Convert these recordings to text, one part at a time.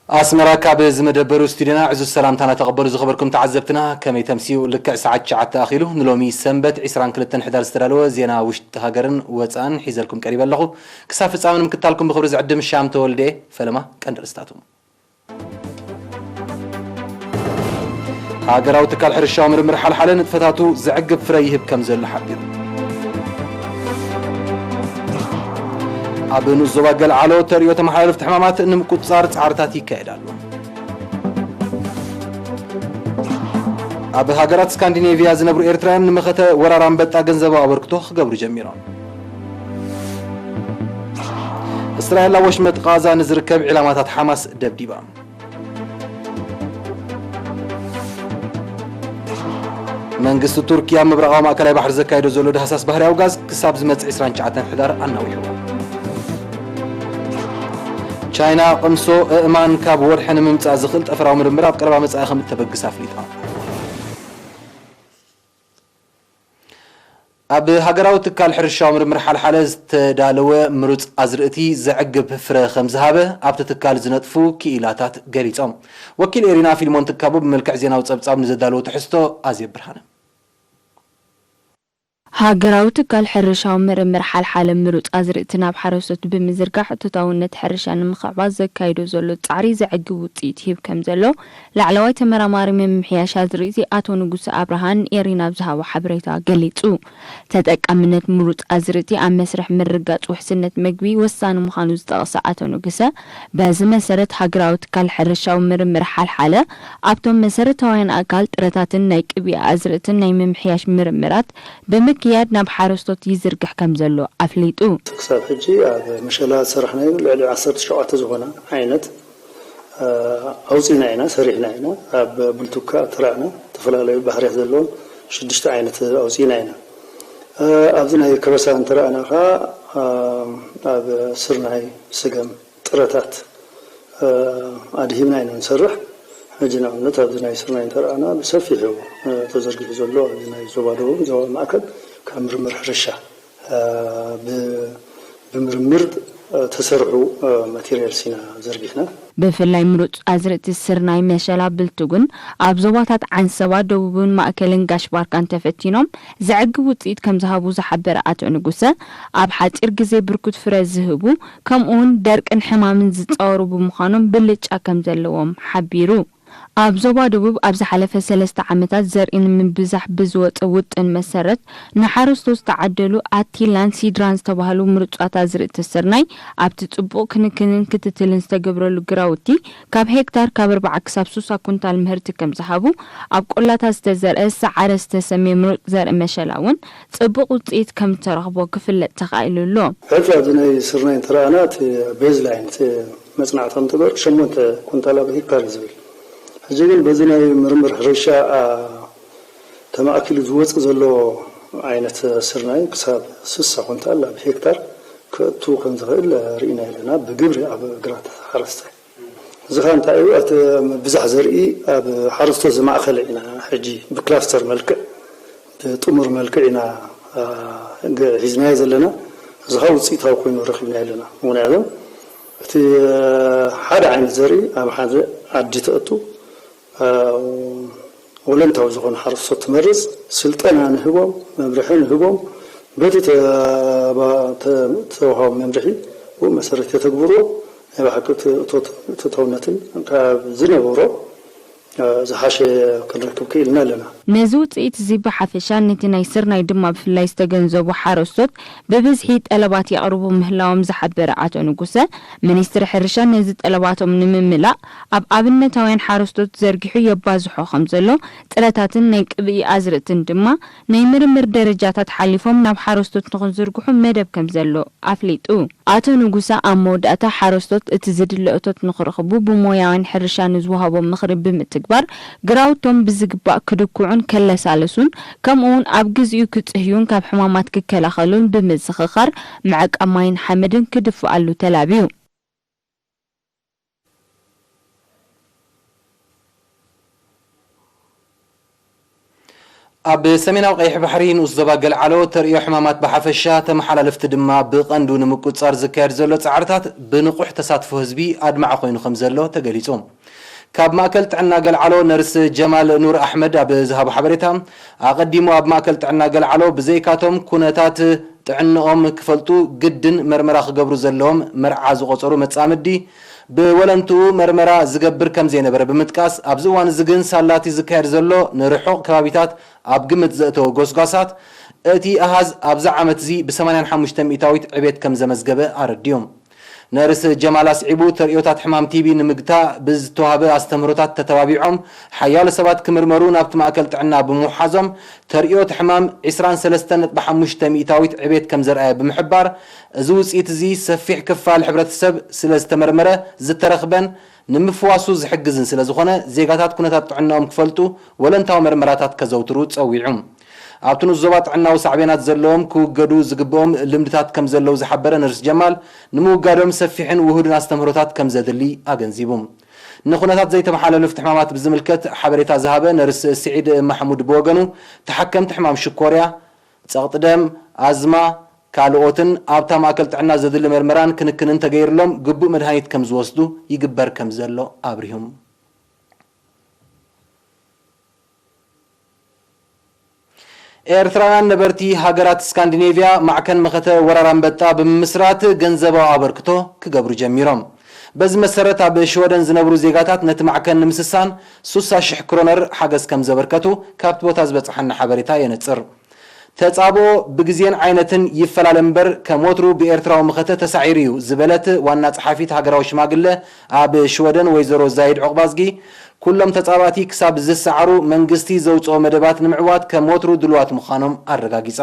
ኣስመራ፣ ካብ ዝመደበሩ ስቱድዮና ዕዙዝ ሰላምታና ተቐበሉ ዝኸበርኩም ተዓዘብትና። ከመይ ተምስዩ? ልክዕ ሰዓት ትሽዓተ ኣኺሉ። ንሎሚ ሰንበት ዕስራን ክልተን ሕዳር ዝተዳለወ ዜና ውሽጢ ሃገርን ወጻእን ሒዘልኩም ቀሪበ ኣለኹ። ክሳብ ፍጻመ ንምክታልኩም ብኽብሪ ዝዕድም ሻም ተወልደ። ፈለማ ቀንዲ ርእስታቱ። ሃገራዊ ትካል ሕርሻዊ ምርምር ሓልሓለ ንጥፈታቱ ዘዕግብ ፍረ ይህብ ከም ዘሎ ሓቢሩ። ኣብ ንኡስ ዞባ ገልዓሎ ተርእዮ ተመሓላለፍቲ ሕማማት ንምቁጽጻር ጻዕርታት ይካየድ ኣሎ። ኣብ ሃገራት ስካንዲኔቭያ ዝነብሩ ኤርትራውያን ንመኸተ ወራር ኣንበጣ ገንዘባዊ ኣበርክቶ ክገብሩ ጀሚሮም። እስራኤል ኣብ ወሽመጥ ቃዛ ንዝርከብ ዒላማታት ሓማስ ደብዲባ። መንግስቲ ቱርኪ ኣብ ምብራቓዊ ማእከላይ ባሕሪ ዘካይዶ ዘሎ ዳህሳስ ባህርያዊ ጋዝ ክሳብ ዝመጽእ ዕስራን ትሽዓተን ሕዳር ኣናዊሕዎ። ቻይና ቅምሶ ኣእማን ካብ ወርሒ ንምምጻእ ዝኽእል ጠፈራዊ ምርምር ኣብ ቀረባ መጻኢ ከም እተበግስ ኣፍሊጣ። ኣብ ሃገራዊ ትካል ሕርሻዊ ምርምር ሓልሓለ ዝተዳለወ ምሩጽ ኣዝርእቲ ዘዕግብ ፍረ ከም ዝሃበ ኣብቲ ትካል ዝነጥፉ ክኢላታት ገሊጾም። ወኪል ኤሪና ፊልሞን ትካቡ ብመልክዕ ዜናዊ ጸብጻብ ንዘዳለዎ ትሕዝቶ ኣዜብ ብርሃነ። ሃገራዊ ትካል ሕርሻዊ ምርምር ሓልሓለ ምሩጽ ኣዝርእቲ ናብ ሓረስቶት ብምዝርጋሕ እቶታውነት ሕርሻ ንምኽዕባት ዘካይዶ ዘሎ ጻዕሪ ዘዕግብ ውጽኢት ይህብ ከም ዘሎ ላዕለዋይ ተመራማሪ ምምሕያሽ ኣዝርእቲ ኣቶ ንጉሰ ኣብርሃ ንኤሪና ኣብ ዝሃቦ ሓበሬታ ገሊጹ። ተጠቃምነት ምሩጽ ኣዝርእቲ ኣብ መስርሕ ምርጋጽ ውሕስነት መግቢ ወሳኒ ምዃኑ ዝጠቕሰ ኣቶ ንጉሰ፣ በዚ መሰረት ሃገራዊ ትካል ሕርሻዊ ምርምር ሓልሓለ ኣብቶም መሰረታውያን ኣካል ጥረታትን ናይ ቅብኢ ኣዝርእትን ናይ ምምሕያሽ ምርምራት ብምክያድ ናብ ሓረስቶት ይዝርግሕ ከም ዘሎ ኣፍሊጡ። ክሳብ ሕጂ ኣብ መሸላ ዝሰራሕናዮ ልዕሊ ዓሰርተ ሸውዓተ ዝኾና ዓይነት፣ እ፣ ኣውፂእና ኢና፣ ሰሪሕና ኢና። ኣብ ብልቱካ ተራእና ዝተፈላለዩ ባህርያት ዘለዎም ሽዱሽተ ዓይነት ኣውፂእና ኢና። እ፣ ኣብዚ ናይ ከበሳ እንተረኣና ከዓ፣ እ፣ ኣብ ስርናይ፣ ስገም፣ ጥረታት፣ እ፣ ኣድሂብና ኢና ንሰርሕ። ሕጂ ንኣብነት ኣብዚ ናይ ስርናይ እንተረኣና ብሰፊሑ፣ እ፣ ተዘርጊሑ ዘሎ ኣብዚ ናይ ዞባ ደቡብ፣ ዞባ ማእከል ካብ ምርምር ሕርሻ፣ እ፣ ብ-፣ ብምርምር፣ እ፣ ተሰርሑ፣ እ፣ ማቴሪያልስ ኢና ዘርጊሕና። ብፍላይ ምሩጽ ኣዝርእቲ ስርናይ፣ መሸላ፣ ብልትጉን ኣብ ዞባታት ዓንሰባ፣ ደቡብን ማእከልን ጋሽ ባርካን ተፈቲኖም ዘዕግብ ውጽኢት ከም ዝሃቡ ዝሓበረ ኣቶ ንጉሰ፣ ኣብ ሓጺር ግዜ ብርኩት ፍረ ዝህቡ፣ ከምኡውን ደርቅን ሕማምን ዝጻወሩ ብምዃኖም ብልጫ ከም ዘለዎም ሓቢሩ። ኣብ ዞባ ደቡብ ኣብ ዝሓለፈ ሰለስተ ዓመታት ዘርኢ ንምብዛሕ ብዝወጸ ውጥን መሰረት፣ ንሓረስቶት ዝተዓደሉ ኣቲላን ሲድራን ዝተባህሉ ምሩጻት ኣዝርእቲ ስርናይ ኣብቲ ጽቡቕ ክንክንን ክትትልን ዝተገብረሉ ግራውቲ ካብ ሄክታር ካብ ኣርብዓ ክሳብ ሱሳ ኩንታል ምህርቲ ከም ዝሃቡ፣ ኣብ ቆላታት ዝተዘርአ ሰዓረ ዝተሰምየ ምሩጽ ዘርኢ መሸላ እውን ጽቡቕ ውጽኢት ከም እተረኽቦ ክፍለጥ ተኻኢሉ ኣሎ። ሕዚ ኣብዚ ናይ ስርናይ እንተረኣና እቲ ቤዝ ላይን እቲ መጽናዕቲ ከም ተገበሩ ሸሞንተ ኩንታል ኣብ ሄክታር እዩ ዝብል። ሕጂ ግን በዚ ናይ ምርምር ሕርሻ፣ ኣ፣ ተማእኪሉ ዝወጽእ ዘሎ ዓይነት ስርናይ ክሳብ ስሳ ኩንታል ኣብ ሄክታር ከእቱ ከም ዝኽእል ርኢና ኣለና፣ ብግብሪ ኣብ ግራት ሓረስታይ። እዚ ኸኣ እንታይ እዩ? እቲ ብዛሕ ዘርኢ ኣብ ሓረስቶት ዝማእኸለ ኢና ሕጂ ብክላስተር መልክዕ፣ ብጥሙር መልክዕ ኢና፣ ኣ፣ ገ-፣ ሒዝናዮ ዘለና። እዚ ኸኣ ውጽኢታዊ ኮይኑ ረኺብናዮ ኣለና። ምኽንያቱ እቲ ሓደ ዓይነት ዘርኢ ኣብ ሓደ ዓዲ ተእቱ፣ እ፣ ወለንታዊ ዝኾኑ ሓረስቶት ትመርጽ፣ ስልጠና ንህቦም፣ መምርሒ ንህቦም፣ በቲ ተ-፣ ባ-፣ ተ-፣ ተዋህቦም መምርሒ ብኡ መሰረት የተግብርዎ፣ ናይ ብሓቂ እቲ እቶት-፣ እቶታውነትን ካብ ዝነበሮ፣ እ፣ ዝሓሸ ክንረክብ ክኢልና ኣለና። ነዚ ውጽኢት እዚ ብሓፈሻ፣ ነቲ ናይ ስርናይ ድማ ብፍላይ ዝተገንዘቡ ሓረስቶት ብብዝሒ ጠለባት የቕርቡ ምህላዎም ዝሓበረ ኣቶ ንጉሰ፣ ሚኒስትሪ ሕርሻ ነዚ ጠለባቶም ንምምላእ ኣብ ኣብነታውያን ሓረስቶት ዘርጊሑ የባዝሖ ከም ዘሎ፣ ጥረታትን ናይ ቅብኢ ኣዝርእትን ድማ ናይ ምርምር ደረጃታት ሓሊፎም ናብ ሓረስቶት ንኽዝርግሑ መደብ ከም ዘሎ ኣፍሊጡ። ኣቶ ንጉሰ ኣብ መወዳእታ፣ ሓረስቶት እቲ ዝድለ እቶት ንኽረኽቡ ብሞያውያን ሕርሻ ንዝወሃቦም ምኽሪ ብምትግባር፣ ግራውቶም ብዝግባእ ክድኩዑን ከለሳልሱን፣ ከምኡውን ኣብ ግዚኡ ክጽህዩን ካብ ሕማማት ክከላኸሉን ብምዝኽኻር፣ ምዕቃብ ማይን ሓመድን ክድፍኣሉ ተላብዩ። ኣብ ሰሜናዊ ቀይሕ ባሕሪ ንኡስ ዞባ ገልዓሎ ተርእዮ ሕማማት ብሓፈሻ፣ ተመሓላለፍቲ ድማ ብቐንዱ ንምቁጽጻር ዝካየድ ዘሎ ጻዕርታት ብንቑሕ ተሳትፎ ህዝቢ ኣድማዒ ኮይኑ ከም ዘሎ ተገሊጹ። ካብ ማእከል ጥዕና ገልዓሎ ነርስ ጀማል ኑር ኣሕመድ ኣብ ዝሃቦ ሓበሬታ፣ ኣቐዲሙ ኣብ ማእከል ጥዕና ገልዓሎ ብዘይካቶም ኩነታት ጥዕንኦም ክፈልጡ ግድን መርመራ ክገብሩ ዘለዎም መርዓ ዝቖጸሩ መጻምዲ ብወለንትኡ መርመራ ዝገብር ከም ዘይነበረ ብምጥቃስ፣ ኣብዚ እዋን እዚ ግን ሳላቲ ዝካየድ ዘሎ ንርሑቕ ከባቢታት ኣብ ግምት ዘእተወ ጎስጓሳት፣ እቲ ኣሃዝ ኣብዚ ዓመት እዚ ብ ሰማንያን ሓሙሽተ ሚእታዊት ዕቤት ከም ዘመዝገበ ኣረዲኡ። ነርስ ጀማል ኣስዒቡ፣ ተርእዮታት ሕማም ቲቢ ንምግታ ብዝተዋህበ ኣስተምህሮታት ተተባቢዖም ሓያሎ ሰባት ክምርመሩ ናብቲ ማእከል ጥዕና ብምውሓዞም፣ ተርእዮት ሕማም ዕስራን ሰለስተን ነጥቢ ሓሙሽተ ሚእታዊት ዕቤት ከም ዘርኣየ ብምሕባር፣ እዚ ውጽኢት እዚ ሰፊሕ ክፋል ሕብረተሰብ ስለ ዝተመርመረ ዝተረኽበን ንምፍዋሱ ዝሕግዝን ስለ ዝኾነ፣ ዜጋታት ኩነታት ጥዕናኦም ክፈልጡ ወለንታዊ መርመራታት ከዘውትሩ ጸዊዑ። ኣብቲ ንኡስ ዞባ ጥዕናዊ ሳዕቤናት ዘለዎም ክውገዱ ዝግብኦም ልምድታት ከም ዘለዉ ዝሓበረ ነርስ ጀማል፣ ንምውጋዶም ሰፊሕን ውሁድን ኣስተምህሮታት ከም ዘድሊ ኣገንዚቡ። ንኹነታት ዘይተመሓላለፍቲ ሕማማት ብዝምልከት ሓበሬታ ዝሃበ ነርስ ስዒድ ማሕሙድ ብወገኑ፣ ተሓከምቲ ሕማም ሽኮርያ፣ ጸቕጢ ደም፣ ኣዝማ፣ ካልኦትን ኣብታ ማእከል ጥዕና ዘድሊ መርመራን ክንክንን ተገይርሎም ግቡእ መድሃኒት ከም ዝወስዱ ይግበር ከም ዘሎ ኣብሪሁም። ኤርትራውያን ነበርቲ ሃገራት ስካንዲኔቭያ ማዕከን መኸተ ወራር ኣንበጣ ብምምስራት ገንዘባዊ ኣበርክቶ ክገብሩ ጀሚሮም። በዚ መሰረት ኣብ ሽወደን ዝነብሩ ዜጋታት ነቲ ማዕከን ንምስሳን ሱሳ ሽሕ ክሮነር ሓገዝ ከም ዘበርከቱ ካብቲ ቦታ ዝበጽሓና ሓበሬታ የነጽር። ተጻብኦ ብግዜን ዓይነትን ይፈላለ እምበር፣ ከም ወትሩ ብኤርትራዊ መኸተ ተሳዒሩ እዩ ዝበለት ዋና ጸሓፊት ሃገራዊ ሽማግለ ኣብ ሽወደን ወይዘሮ ዛይድ ዑቕባዝጊ፣ ኩሎም ተጻባእቲ ክሳብ ዝሰዓሩ መንግስቲ ዘውጽኦ መደባት ንምዕዋት ከም ወትሩ ድሉዋት ምዃኖም ኣረጋጊጻ።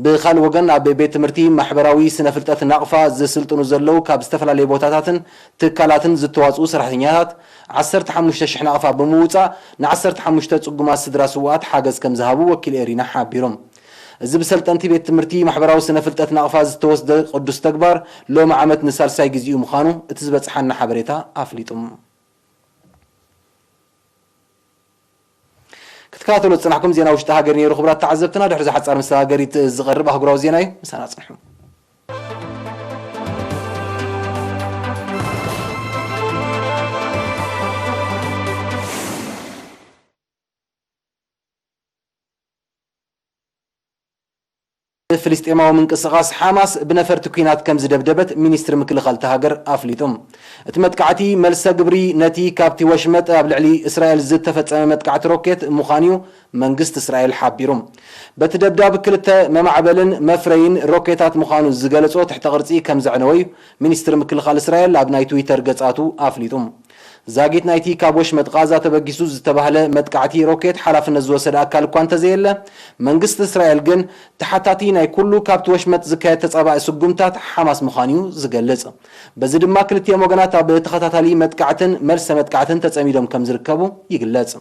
ብኻልእ ወገን፣ ኣብ ቤት ትምህርቲ ማሕበራዊ ስነ ፍልጠት ናቕፋ ዝስልጥኑ ዘለዉ ካብ ዝተፈላለዩ ቦታታትን ትካላትን ዝተዋጽኡ ሰራሕተኛታት ዓሰርተ ሓሙሽተ ሽሕ ናቕፋ ብምውጻእ፣ ን ዓሰርተ ሓሙሽተ ጽጉማት ስድራ ስውኣት ሓገዝ ከም ዝሃቡ ወኪል ኤሪና ሓቢሮም። እዚ ብሰልጠንቲ ቤት ትምህርቲ ማሕበራዊ ስነ ፍልጠት ናቕፋ ዝተወስደ ቅዱስ ተግባር፣ ሎሚ ዓመት ንሳልሳይ ግዜኡ ምዃኑ እቲ ዝበጽሓና ሓበሬታ ኣፍሊጡ። ክትከታተሉ ዝጸናሕኩም ዜና ውሽጢ ሃገር ነይሩ። ክቡራት ተዓዘብትና፣ ድሕሪ እዚ ሓጻር መሰጋገሪት ዝቐርብ ኣህጉራዊ ዜና እዩ። ምሳና ጽንሑ። ፍልስጤማዊ ምንቅስቓስ ሓማስ ብነፈርቲ ኲናት ከም ዝደብደበት ሚኒስትሪ ምክልኻል እታ ሃገር ኣፍሊጡ። እቲ መጥቃዕቲ መልሰ ግብሪ ነቲ ካብቲ ወሽመጥ ኣብ ልዕሊ እስራኤል ዝተፈጸመ መጥቃዕቲ ሮኬት ምዃኑ'ዩ መንግስቲ እስራኤል ሓቢሩ። በቲ ደብዳብ ክልተ መማዕበልን መፍረይን ሮኬታት ምዃኑ ዝገለጾ ትሕተ ቅርጺ ከም ዘዕነወ'ዩ ሚኒስትሪ ምክልኻል እስራኤል ኣብ ናይ ትዊተር ገጻቱ ኣፍሊጡ። ዛጊት ናይቲ ካብ ወሽመጥ ቓዛ ተበጊሱ ዝተባህለ መጥቃዕቲ ሮኬት ሓላፍነት ዝወሰደ ኣካል እኳ እንተዘየለ፣ መንግስቲ እስራኤል ግን ተሓታቲ ናይ ኩሉ ካብቲ ወሽመጥ ዝካየድ ተጻባኢ ስጉምታት ሓማስ ምዃኑ'ዩ ዝገልጽ። በዚ ድማ ክልቲኦም ወገናት ኣብ ተኸታታሊ መጥቃዕትን መልሰ መጥቃዕትን ተጸሚዶም ከም ዝርከቡ ይግለጽ።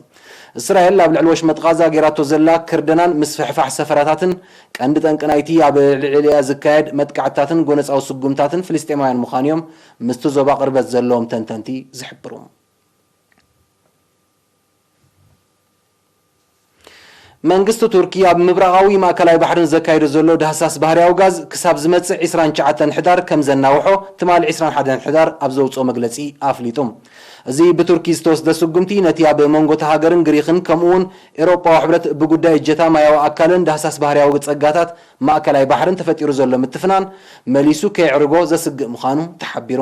እስራኤል ኣብ ልዕሊ ወሽመጥ ቓዛ ጌራቶ ዘላ ክርደናን ምስፍሕፋሕ ሰፈራታትን ቀንዲ ጠንቂ ናይቲ ኣብ ልዕሊኣ ዝካየድ መጥቃዕትታትን ጎነጻዊ ስጉምታትን ፍልስጤማውያን ምዃኑ'ዮም ምስቲ ዞባ ቅርበት ዘለዎም ተንተንቲ ዝሕብሩ። መንግስቲ ቱርኪ ኣብ ምብራቓዊ ማእከላይ ባሕርን ዘካይዶ ዘሎ ዳህሳስ ባህርያዊ ጋዝ ክሳብ ዝመጽእ ዕስራን ትሽዓተን ሕዳር ከም ዘናውሖ ትማሊ ዕስራን ሓደን ሕዳር ኣብ ዘውጽኦ መግለጺ ኣፍሊጡ። እዚ ብቱርኪ ዝተወስደ ስጉምቲ ነቲ ኣብ መንጎ እታ ሃገርን ግሪኽን ከምኡ እውን ኤውሮጳዊ ሕብረት ብጉዳይ እጀታ ማያዊ ኣካልን ዳህሳስ ባህርያዊ ጸጋታት ማእከላይ ባሕርን ተፈጢሩ ዘሎ ምትፍናን መሊሱ ከየዕርጎ ዘስግእ ምዃኑ ተሓቢሩ።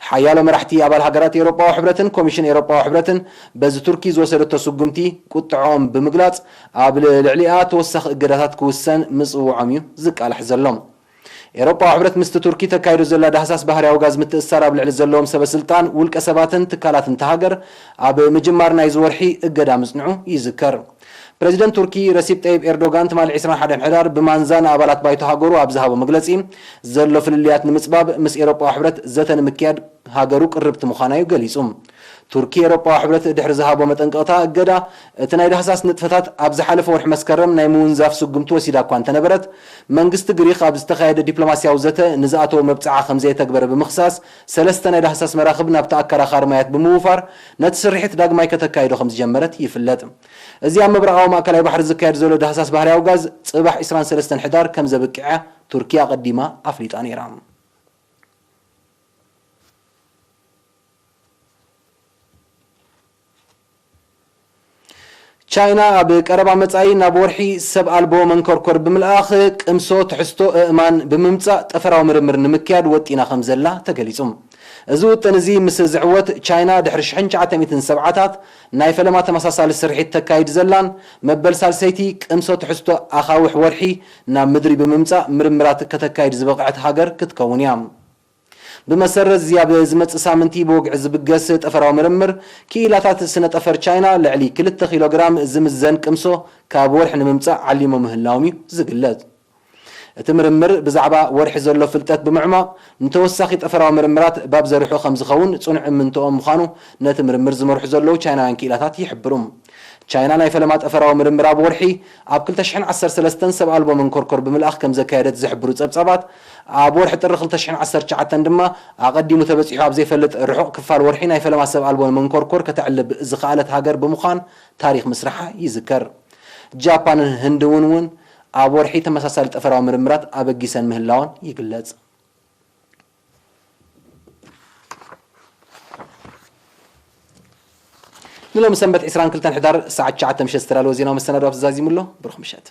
ሓያሎ መራሕቲ ኣባል ሃገራት ኤውሮጳዊ ሕብረትን ኮሚሽን ኤውሮጳዊ ሕብረትን በዚ ቱርኪ ዝወሰደቶ ስጉምቲ ቁጥዐኦም ብምግላጽ፣ ኣብ ልዕሊኣ ተወሳኺ እገዳታት ክውሰን ምጽውዖም እዩ ዝቃላሕ ዘሎ። ኤውሮጳዊ ሕብረት ምስቲ ቱርኪ ተካይዶ ዘላ ዳህሳስ ባህርያዊ ጋዝ ምትእስሳር ኣብ ልዕሊ ዘለዎም ሰበ ስልጣን፣ ውልቀ ሰባትን ትካላትን እታ ሃገር ኣብ ምጅማር ናይዚ ወርሒ እገዳ ምጽንዑ ይዝከር። ፕረዚደንት ቱርኪ ረሲፕ ጠይብ ኤርዶጋን ትማሊ ዕስራን ሓደን ሕዳር ብማንዛ ንኣባላት ባይቶ ሃገሩ ኣብ ዝሃቦ መግለጺ፣ ዘሎ ፍልልያት ንምጽባብ ምስ ኤውሮጳዊ ሕብረት ዘተ ንምክያድ ሃገሩ ቅርብቲ ምዃና እዩ ገሊጹ። ቱርኪ ኤውሮጳዊ ሕብረት ድሕሪ ዝሃቦ መጠንቀቕታ እገዳ፣ እቲ ናይ ዳህሳስ ንጥፈታት ኣብ ዝሓለፈ ወርሒ መስከረም ናይ ምውንዛፍ ስጉምቲ ወሲዳ እኳ እንተነበረት፣ መንግስቲ ግሪኽ ኣብ ዝተኻየደ ዲፕሎማስያዊ ዘተ ንዝኣተዎ መብጽዓ ከም ዘየተግበረ ብምኽሳስ፣ ሰለስተ ናይ ዳህሳስ መራኽብ ናብቲ ኣከራኻሪ ማያት ብምውፋር፣ ነቲ ስርሒት ዳግማይ ከተካይዶ ከም ዝጀመረት ይፍለጥ። እዚ ኣብ ምብራቓዊ ማእከላይ ባሕሪ ዝካየድ ዘሎ ዳህሳስ ባህርያዊ ጋዝ ጽባሕ ዕስራን ሰለስተን ሕዳር ከም ዘብቅዕ ቱርኪ ኣቐዲማ ኣፍሊጣ ነይራ። ቻይና ኣብ ቀረባ መጻኢ ናብ ወርሒ ሰብ ኣልቦ መንኮርኮር ብምልኣኽ ቅምሶ ትሕዝቶ ኣእማን ብምምጻእ ጠፈራዊ ምርምር ንምክያድ ወጢና ከም ዘላ ተገሊጹ። እዚ ውጥን እዚ ምስ ዝዕወት፣ ቻይና ድሕሪ ሽሕን ትሽዓተ ሚእትን ሰብዓታት ናይ ፈለማ ተመሳሳሊ ስርሒት ተካይድ ዘላን መበል ሳልሰይቲ ቅምሶ ትሕዝቶ ኣኻውሕ ወርሒ ናብ ምድሪ ብምምጻእ ምርምራት ከተካይድ ዝበቕዐት ሃገር ክትከውን እያ። ብመሰረት እዚ ኣብ ዝመጽእ ሳምንቲ ብወግዒ ዝብገስ ጠፈራዊ ምርምር፣ ክኢላታት ስነ ጠፈር ቻይና ልዕሊ ክልተ ኪሎ ግራም ዝምዘን ቅምሶ ካብ ወርሒ ንምምጻእ ዓሊሞ ምህላዎም እዩ ዝግለጽ። እቲ ምርምር ብዛዕባ ወርሒ ዘሎ ፍልጠት ብምዕማቕ ንተወሳኺ ጠፈራዊ ምርምራት ባብ ዘርሑ ከም ዝኸውን ጽኑዕ እምንትኦም ምዃኑ ነቲ ምርምር ዝመርሑ ዘለዉ ቻይናውያን ክኢላታት ይሕብሩ። ቻይና ናይ ፈለማ ጠፈራዊ ምርምር ኣብ ወርሒ ኣብ ክልተ ሽሕን ዓሰርተ ሰለስተን ሰብ ኣልቦ መንኮርኮር ብምልኣኽ ከም ዘካየደት ዝሕብሩ ጸብጻባት፣ ኣብ ወርሒ ጥሪ ክልተ ሽሕን ዓሰርተ ትሽዓተን ድማ ኣቐዲሙ ተበጺሑ ኣብ ዘይፈልጥ ርሑቕ ክፋል ወርሒ ናይ ፈለማ ሰብ ኣልቦ መንኮርኮር ከተዕልብ ዝኸኣለት ሃገር ብምዃን ታሪኽ ምስርሓ ይዝከር። ጃፓንን ህንዲ እውን እውን ኣብ ወርሒ ተመሳሳሊ ጠፈራዊ ምርምራት ኣበጊሰን ምህላወን ይግለጽ። ንሎሚ ሰንበት ዕስራን ክልተን ሕዳር ሰዓት ትሽዓተ ምሸት ዝተዳለወ ዜናዊ መሰናዶ ኣብዚ ዛዚሙ ኣሎ። ብሩኽ ምሸት።